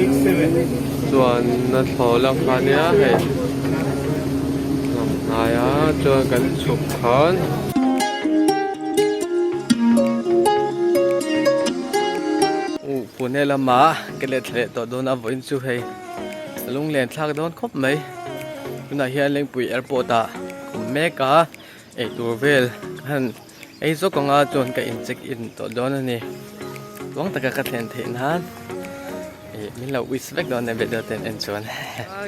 Kan chuan na thlawh la kha nia hei lang hnai a chuan kan chhuk khan. Uh Pune lamah ka let leh tawh dawn a vawiin chu hei lunglen thlak dawn khawp mai tunah hian Lengpui airport ah awm mek a eitur vel ka han Ei zawk anga chuan ka in check in tawh dawn a ni. Tluang taka ka thlen theih nan ih min lo wish vek dawn a video te en chuan.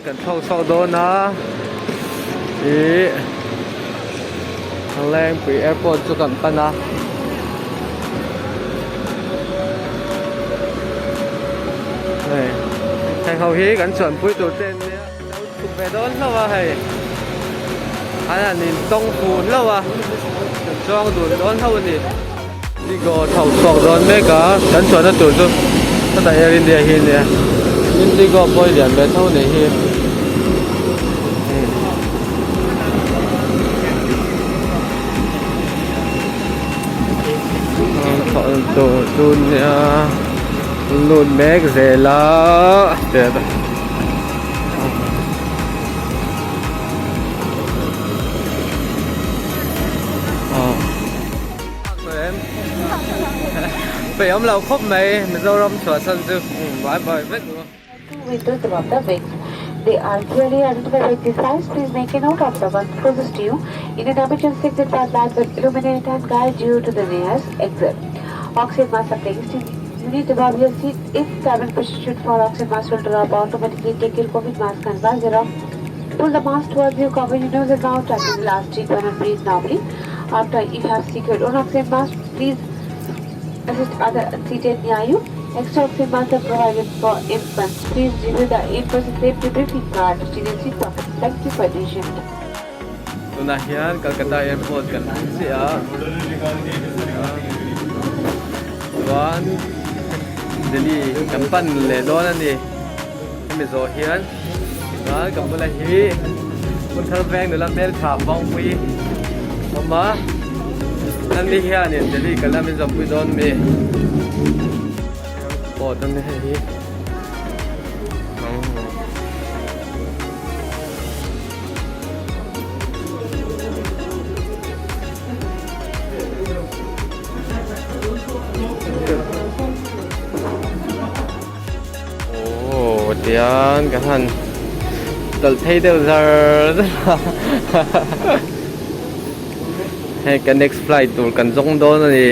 Kan thlawk chhuak dawn a ih Lengpui airport chu kan pan a. Hei heng ho hi kan chuanpui tur te an nia. Lo chhuk ve dawn hlauh a hei an han in tawng fur hlauh a kan chuang dun dawn hlauh a ni Indigo tho chhuak dawn mek a kan chuanna tur chu hetah Air India hi a nia Indigo pawh hi lian ve tho a nih hi tur chu nia lut mek zel a. Peih awm lo khawp mai Mizoram chhuahsan chu bye bye vek u. Two windows above the wings. They are clearly identified by the size. Please make a note of the one closest to you. In an emergency, exit path light will illuminate and guide you to the nearest exit. Oxygen masks are placed in unit above your seat. If cabin pressure should fall, oxygen mask will drop automatically. Take your COVID mask and visor off. Pull the mask towards you, cover your nose and mouth, tighten the last seat when and breathe normally. After you have secured own oxygen mask, please assist other seated near you. Extra oxygen masks are provided for infants. Please review the in-person safety briefing card in your seat pocket. Thank you for attention. Tunah hian Calcutta airport kan hmu chiah a chuan Delhi kan pan leh dawn a ni hemi zawh hian chuan ka bula hi Hunthar veng nula hmeltha Bawngpui a awm a ani hianin Delhi kal a min zawmpui dawn a mi airport a ni hei hi. Aww tian ka han tawlh phei deuh zar zar a hei ka next flight tur kan zawng dawn a ni.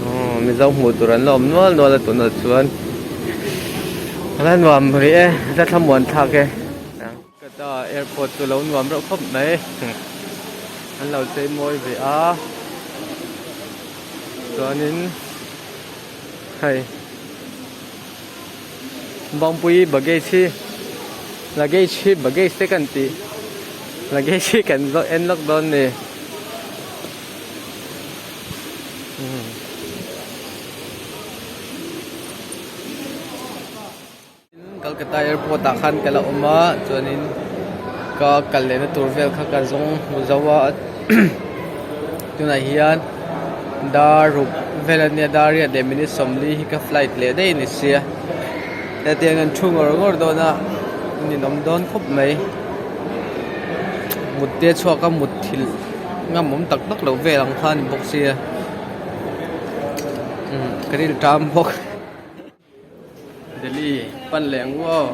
Aw mizo hmuh tur an la awm nual nual a tunah chuan a la nuam rih e a thlamuan thlak e Kolkata airport chu lo nuam reuh khawp mai an lo chei mawi ve a chuanin hei Bawngpui baggage hi luggage hi baggage te kan tih luggage hi kan en lawk dawn a ni. Calcutta airport ah khan ka la awm a chuanin ka kal lehna tur vel kha ka zawng hmu zo a tunah hian dar ruk vel a nia dar riat leh minute sawmli hi ka flight leh daih a ni sia hetiang an thu ngawr ngawr dawn a ninawm dawn khawp mai mut te a chhuak a mutthilh. Ngam awm tak tak loh vel ang kha a ni bawk sia umm ka ril tam bawk Delhi pan leh ang u aw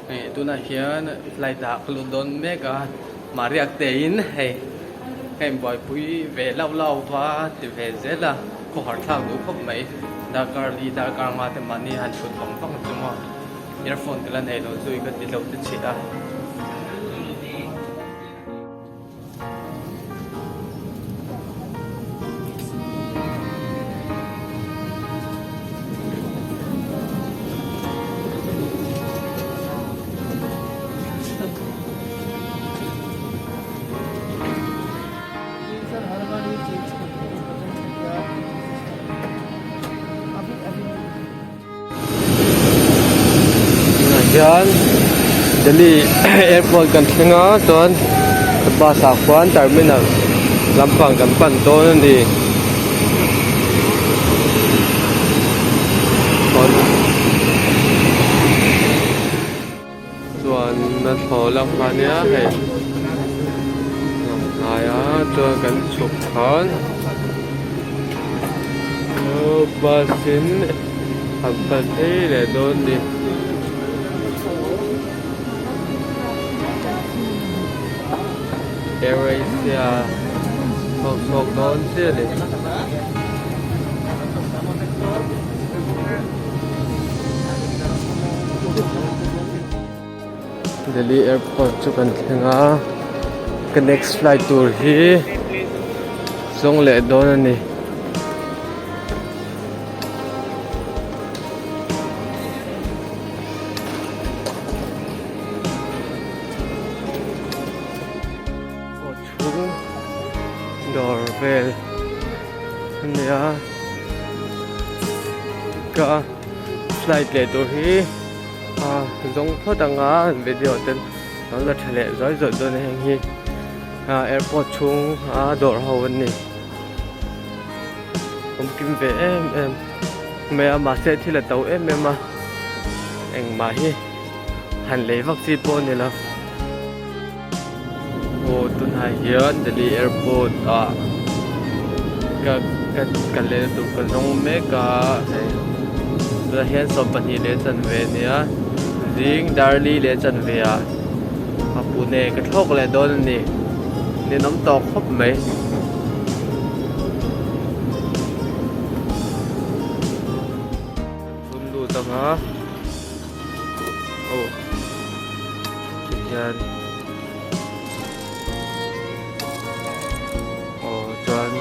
hei tunah hian flight ah ka lut dawn mek a mahriak te in hei ka inbuaipui ve lauh lauh va ti ve zel a khawhar thlak duh khawp mai darkar li darkar nga te mahni han thut vang vang chu maw earphone ka la nei lo zui ka ti lo te chhit a. Tunah hian Delhi airport kan thleng a chuan bus ah khuan terminal lampang kan pan dawn a ni. thawn chuan a thlawh lam kha nia hei hnai a chuan kan chhuk khan bus in an pan phei leh dawn a ni. Air Asia chhuak chhuak dawn chiah a ni. Delhi airport chu kan thleng a ka next flight tur hi zawng leh dawn a ni. Aw chhung dawr vel a nia ka flight leh tur hi a zawng phawt ang a video te an la tha leh zuai zuai dawn a heng hi airport chhung a dawr ho an ni awm kim ve em em mai a mahse thil a to em em a engmah hi han lei vak chi pawh a ni lo. Aw tunah hian Delhi airport ah ka ka ka leh tur ka zawng mek a hei tunah hian 12 leh chanve a nia zing darli leh chanve ah a Pune ka thlawk leh dawn a ni ninawm tawh khawp mai. Kan lut ang a aw tihian aw chuan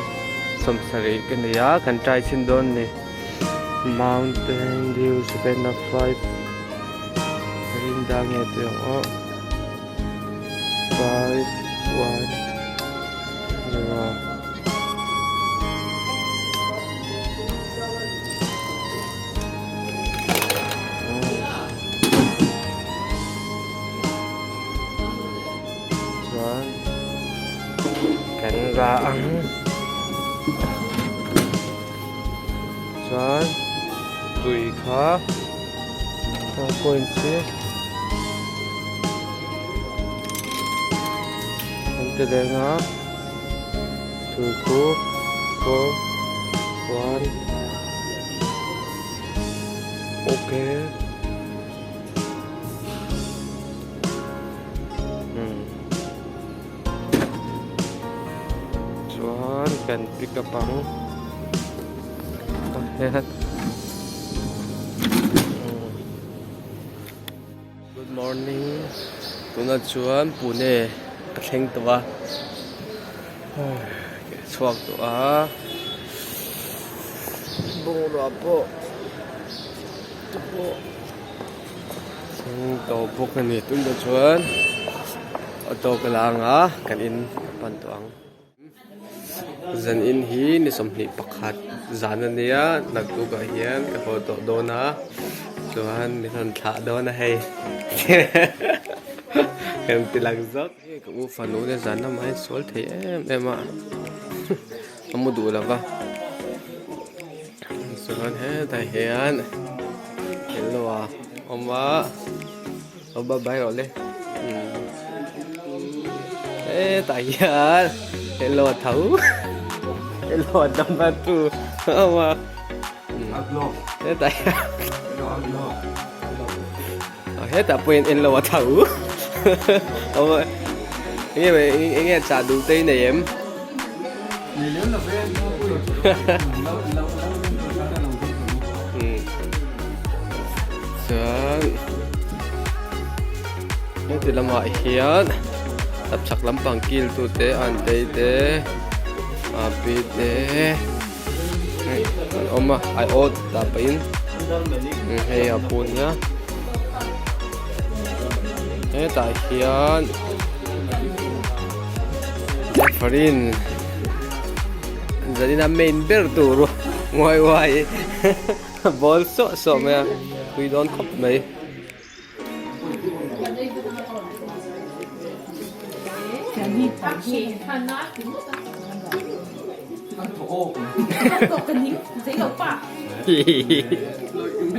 sawmsarih ka nei a kan try chhin dawn a ni Mountain Dew 7 up 5 rinda nge tih ang aw 5 1 0. Chuan kan la ang chuan tui kha a coin chi an ti leng a tui khu 4 1 Ok. Hmm. Chuan kan pick up ang. Good morning. Tunah chuan Pune ka thleng tawh a. Ka chhuak tawh a. Bungrua pawh te pawh thleng tawh bawk a ni. Tunah chuan auto ka la ang a kan in ka pan tawh ang. Zan in hi ni 21 zan a nia naktuk ah hian ka haw tawh dawn a chuan min rawn thlah dawn a hei kan ti lang zawk hei ka u fanu te zan lamah hian sual thei em em a a mu duh lo va chuan hetah hian hello a awm a. Aw bye bye rawh le hetah hian hello a tho hello a number 2 awm a hetah hian hetah pawhin enlo a tho awm a enge enge chah duh te i nei em Chuan heti lamah hian tapchhak lampang kil tute an tei te a pi te hei an awm a aiawt dah pahin hei a pu nia hetah hian Farin zanin a main ber tur uai uai ball suah suah mai a tui dawn khawp mai.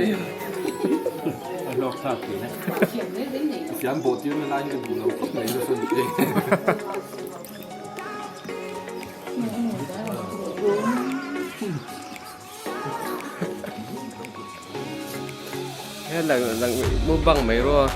mai a. A hlawk thlak thin e. Siam bawh tir na lai hi ka duh lo khawp mai nasa ni e. He lang lang mukbang mai rawh a.